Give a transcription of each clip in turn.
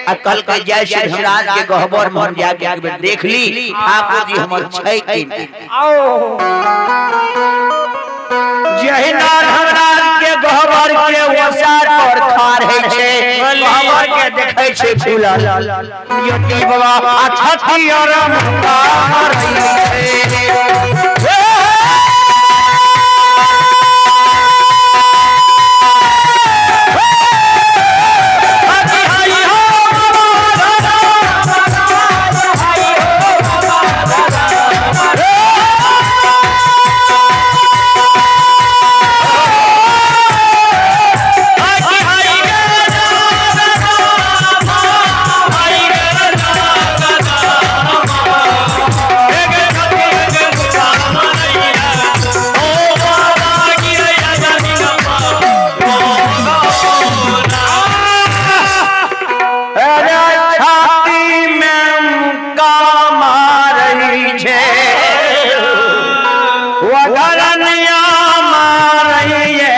आ कहलकै जय श्री धर्मराज के गहबर में हम जाके एक बेर देख ली ठाकुर जी हमर छै कि नहि। आओ जहिना धर्मराज के गहबर के ओसार पर खार होइ छै, गहबर के देखै छै फूलल ज्योति बाबा आ छठी अरम पार होइ छै। अरे छाती में मुक्का मारै छै, वगरनिया मारैये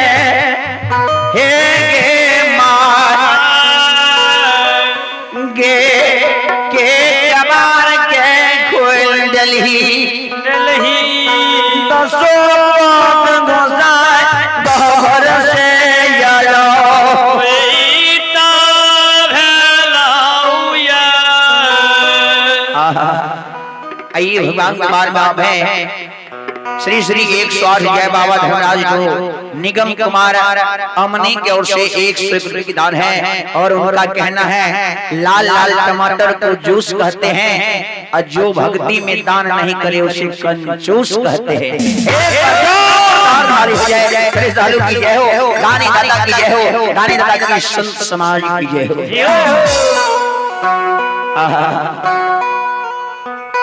हे गे मार गे के कबार के खोल देलही दसो पद घोसाय गहबर से यारो। आइए भगवान के बार बाप है श्री श्री 108 जय बाबा धर्मराज को निगम कुमार अमनी की ओर से 101 रुपये की दान है और उनका कहना है लाल लाल टमाटर को जूस कहते हैं और जो भक्ति में दान नहीं करे उसे कंजूस कहते हैं। श्रद्धालु की जय हो, दानी दाता की जय हो, दानी दाता की संत समाज की जय हो।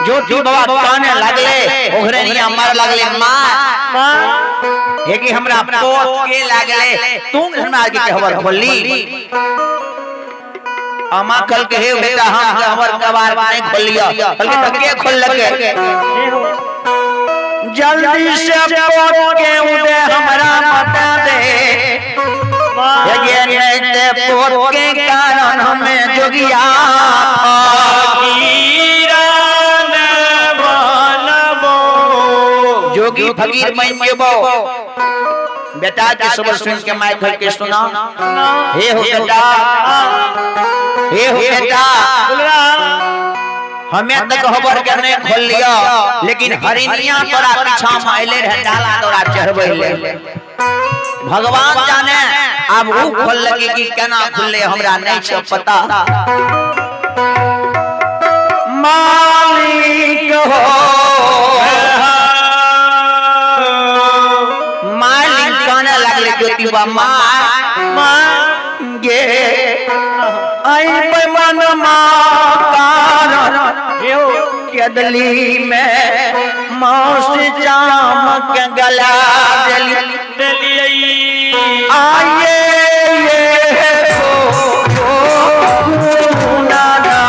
ज्योति बाबा काने लागले, ओघरे निया मार लागले माँ हे कि हमरा पोत के लागले तू धर्मराज के खबर खोली। अमा कल के हे बेटा हम के हमर कबार नहीं खोलिया, कल के तकिए खोल लगे जल्दी से पोत के उदे हमरा बता दे, ये नहीं ते पोत के कारण हमें जोगिया जोगी फकीर बन जेबो। बेटा के सबर सुन के my घर के सुना, हे हो बेटा, हे हो बेटा, हमें तक खबर के नहीं खोल लिया, लेकिन हरिनिया तोरा पीछा में अइले रहे डाला तोरा चढ़बै ले, भगवान जाने अब वो खोल लगी कि केना खुलले हमरा नहीं छै पता। मालिक हो मालिक काने लागले ज्योति बा माँ गे आई मन माँ कारण केदली में मौस जाम के गला देली आइए ये हो नाना।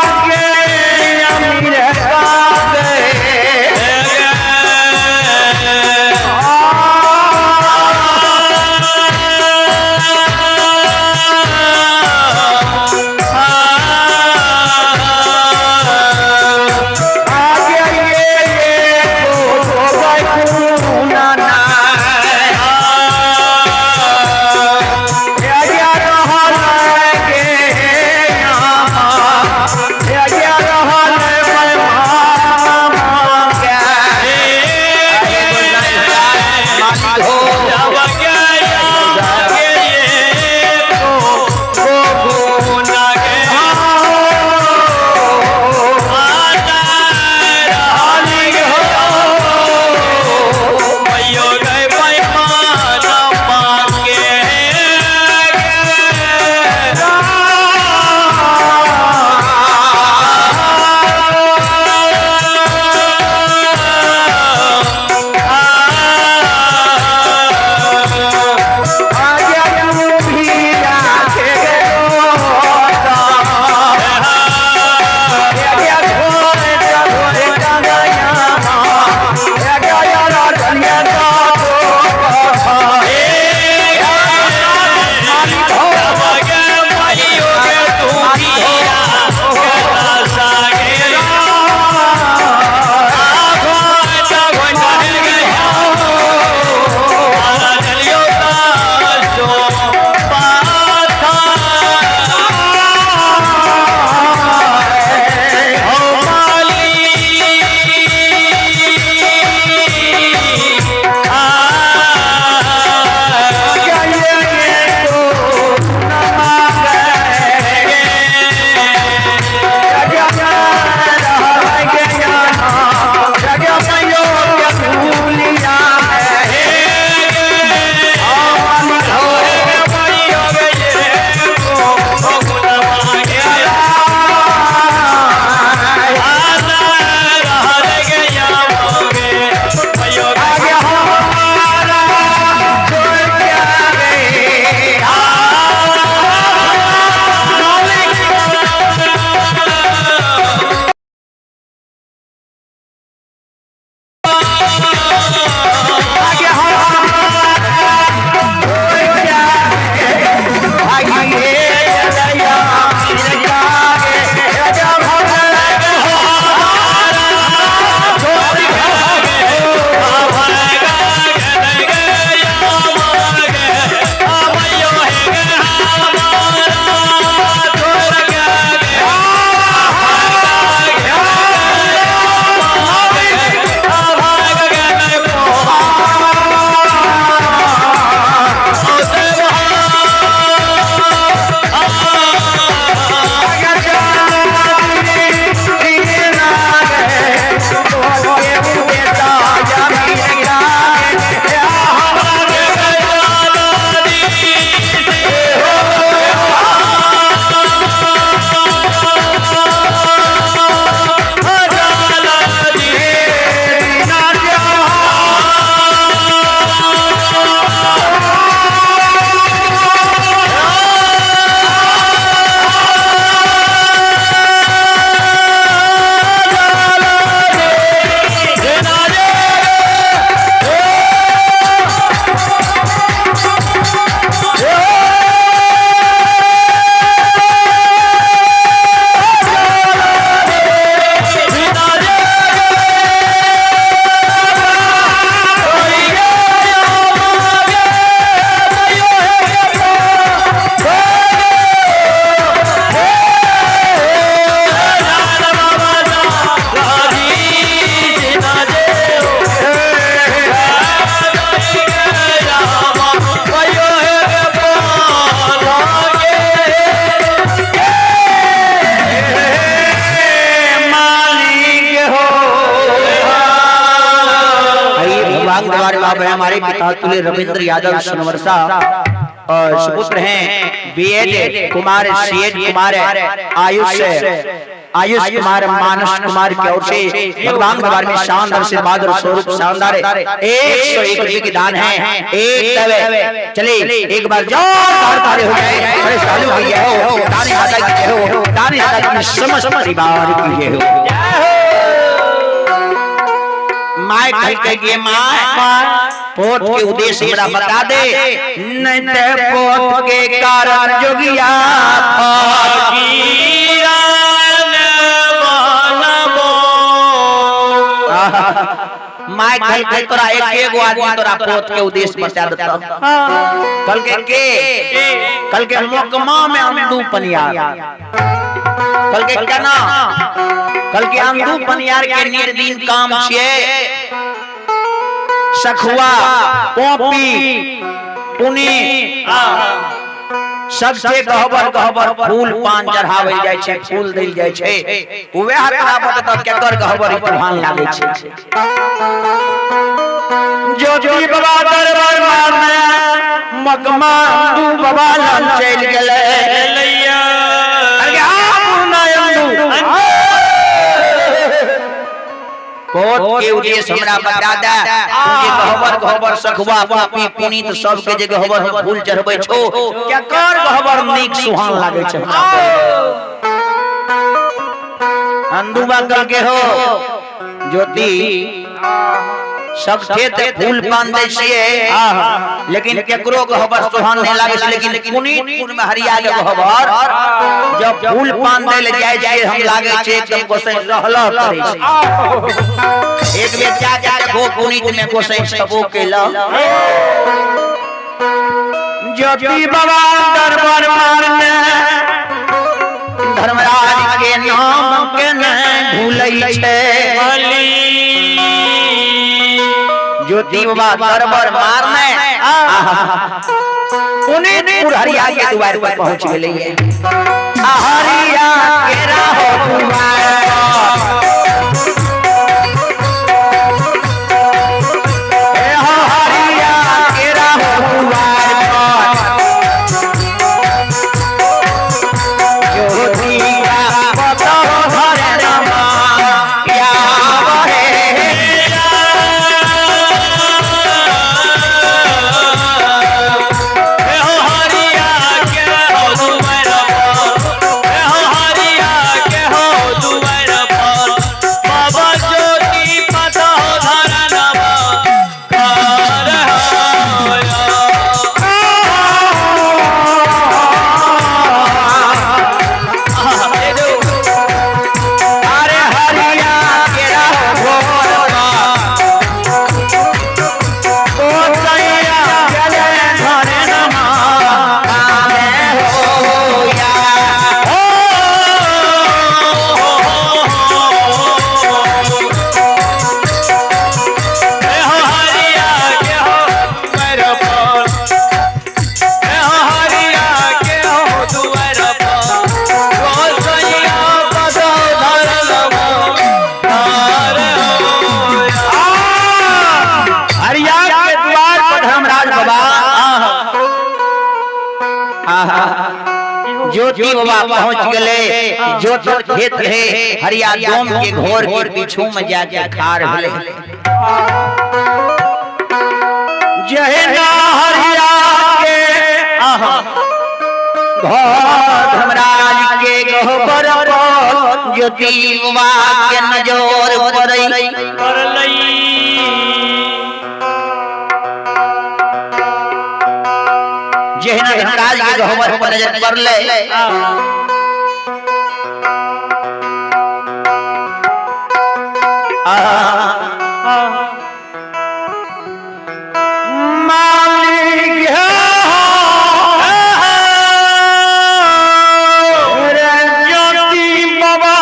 आगे अमीर का गए बाप है हमारे पिता तुल्य रविंद्र यादव सोनवर्षा और सुपुत्र हैं बीएड कुमार, सीएड कुमार, आयुष आयुष कुमार, मानस कुमार की ओर से भगवान दरबार में शानदार आशीर्वाद और स्वरूप शानदार 101 रुपए की दान है। एक तवे चले एक बार जोरदार ताली हो जाए। अरे सालू की जय हो, दानी माता की जय हो, दानी माता की समस्त परिवार की जय हो। My कह के गे my पोत के उद्देश्य हमरा बता दे, नहीं ते पोत के कारण जोगिया my कह के तोरा एक एगो आदमी तोरा पोत के उद्देश्य बता देता। कल के कल के मोकमा में अंदू पनियार, कल के केना कल के अंदू पनियार के निर्दिन काम छिए सखुआ पोपी पुनी सबसे गहबर गहबर फूल पान चढ़ावल जाय छै, फूल देल जाय छै। वएह तोरा बतत केकर गहबर तुफान लागै छै। ज्योति बाबा दरबार में मकमा अंदू बाबा लग चल गेलै। अरे आबू ना अंदू पोत के उद्देश्य हमरा बता दे। जे गहबर गहबर सखुआ पापी पुनीत सब के जे गहबर हम फूल चढ़बै छो, केकर गहबर नीक सुहान लागै छै हमरा। अंदू बाकल के हो ज्योति सब खेत फूल पान दै छियै, लेकिन केकरो गहबर सुहान नहीं लागै छै। लेकिन पुनीतपुर में हरिया के गहबर जब फूल पान दै ले जाइ छियै, हम लागै छै एकदम गोसै रहल करै छै। एक बेर जा जा देखो पुनीत में गोसै छबो केला। ज्योति बाबा दरबार मारने धर्मराज के नाम के नहीं भूलै छै। ज्योति बाबा दरबार मारने पुनीतपुर हरिया के द्वार पर पहुंच गेलै। हरिया के रहो द्वार हरिया के रहो द्वार पर ज्योति का बताओ धर्म या बहे। अरे हरिया के रहो घोर गोसैया चले धरे नमा आवे हो या हो। हरिया के द्वार पर धर्मराज बाबा ज्योति बाबा पहुंच गए। ज्योति खेत रहे हरिया डोम के घोर के पीछू में जाके खार भेले। जहिना हरिया के घर धर्मराज के गहबर पर ज्योति बाबा के नजर पड़ई। जहिना धर्मराज के गहबर पर नजर पड़ले, मालिक रे ज्योति बाबा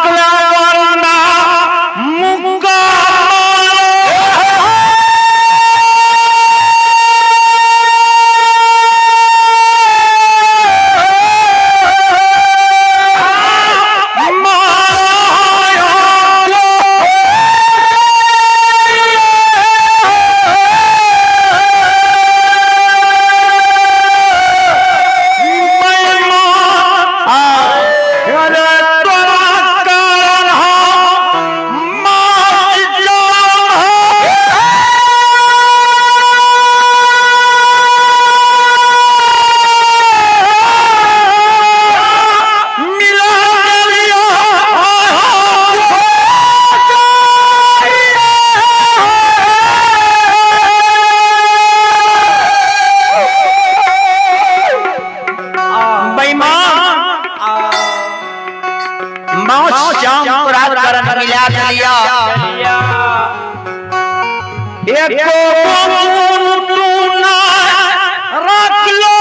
वरना मुक्का माउस चाम तोरा करण मिला दिया। एको गुण तू ना रख लो।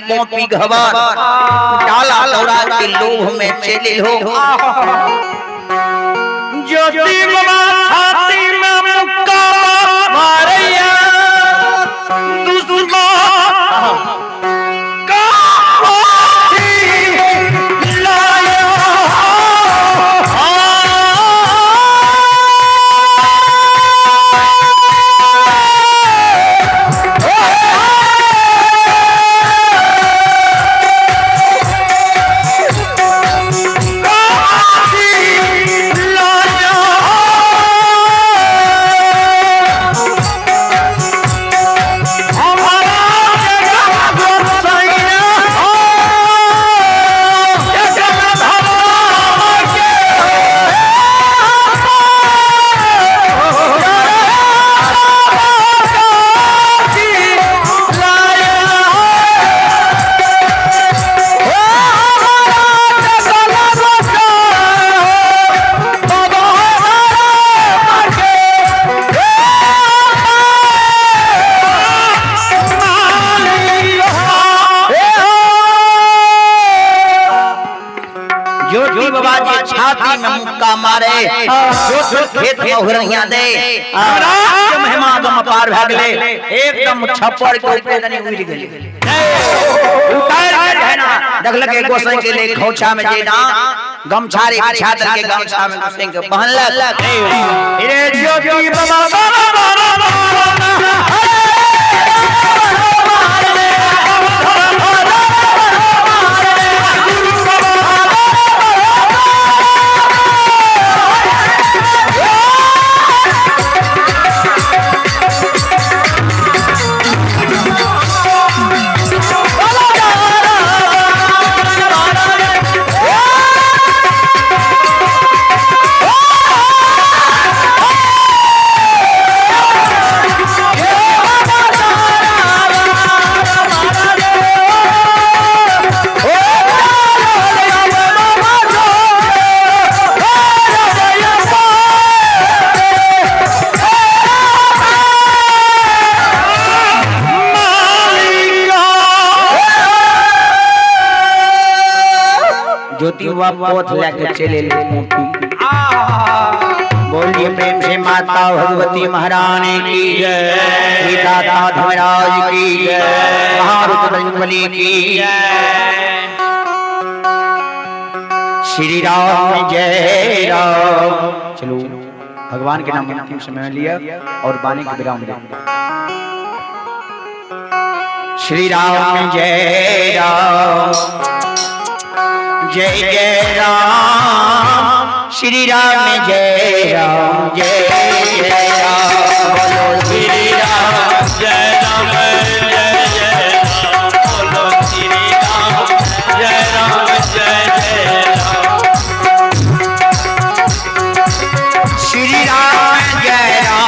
पोपी घबर डाला दौड़ा के लोभ में चले हो। ज्योति बाबा छाती में मुक्का मारैया दुश्मन का पोथी लाया। छाती में मुक्का मारे जो खेत में उहरैया दे हमरा महिमा गम पार भए गेलै। एकदम छप्पर के ऊपर दनी उड़ गेलै। उतार के है ना देखलक के गोसाई के ले खोछा में जेना गमछा रे बिछा दल के गमछा में गोसाई के पहनलक। रे ज्योति बाबा ज्योति बाबा पोथ लेके चले ले मोती। बोलिए प्रेम से माता भगवती महारानी की जय, दाता धर्मराज की जय, महारुद्र की जय, श्री राम जय राम। चलो भगवान के नाम अंतिम समय लिया और वाणी के विराम दिया। श्री राम जय राम जय जय राम, श्री राम जय राम जय जय राम। बोलो श्री राम जय राम जय जय राम, बोलो श्री राम जय राम जय जय राम, श्री राम जय राम।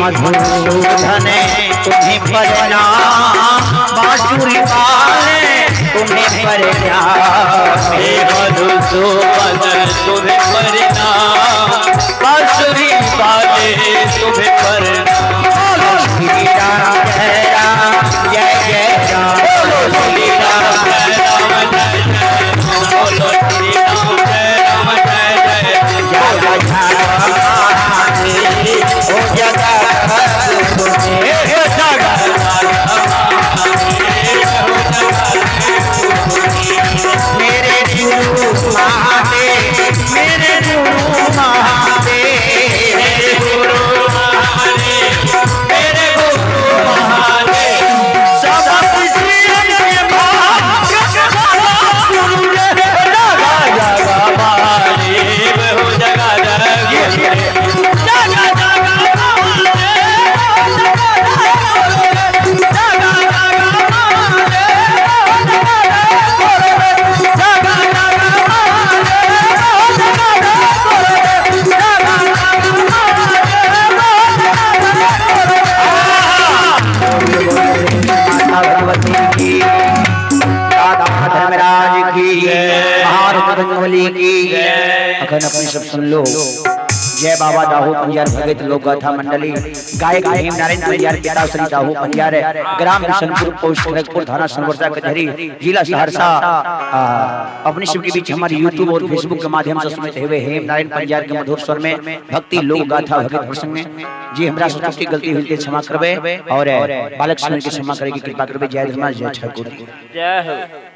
मधुसूदन तुम्हें प्रणाम, बांसुरी वाले तुम्हें प्रणाम। हे मधुसूदन तुम्हें प्रणाम, बांसुरी वाले तुम्हें प्रणाम। बोलो श्री राम जय राम जय जय राम, बोलो श्री राम जय राम जय जय राम, बोलो श्री राम जय राम जय जय राम। जय जय ओ जगत हे जगत मेरे गुरु महादेव, मेरे गुरु महादेव, मेरे गुरु महादेव, मेरे गुरु महादेव। सब खुशियों के भाग्य गुरु रे। जगा जगा महादेव हो जगा जगा जगा जगा माता भगवती की, दादा धर्मराज की, महारथी की। अखन अपने सब सुन लो। जय बाबा दाहो पंजार भगत लोक गाथा मंडली, गायक भीम नारायण पंजार, पिता श्री दाहो पंजार, ग्राम बिशनपुर, पोस्ट खड़गपुर, थाना सोनवर्षा कचहरी, जिला सहरसा। अपने सब के बीच हमारे यूट्यूब और फेसबुक के माध्यम से सुनते हुए हेम नारायण पंजार के मधुर स्वर में भक्ति लोक गाथा भगत प्रसंग में जी हमरा से त्रुटि गलती हुई क्षमा करबे और बालक सुन के क्षमा करे की कृपा करबे। जय धर्मराज, जय ठाकुर। जय हो।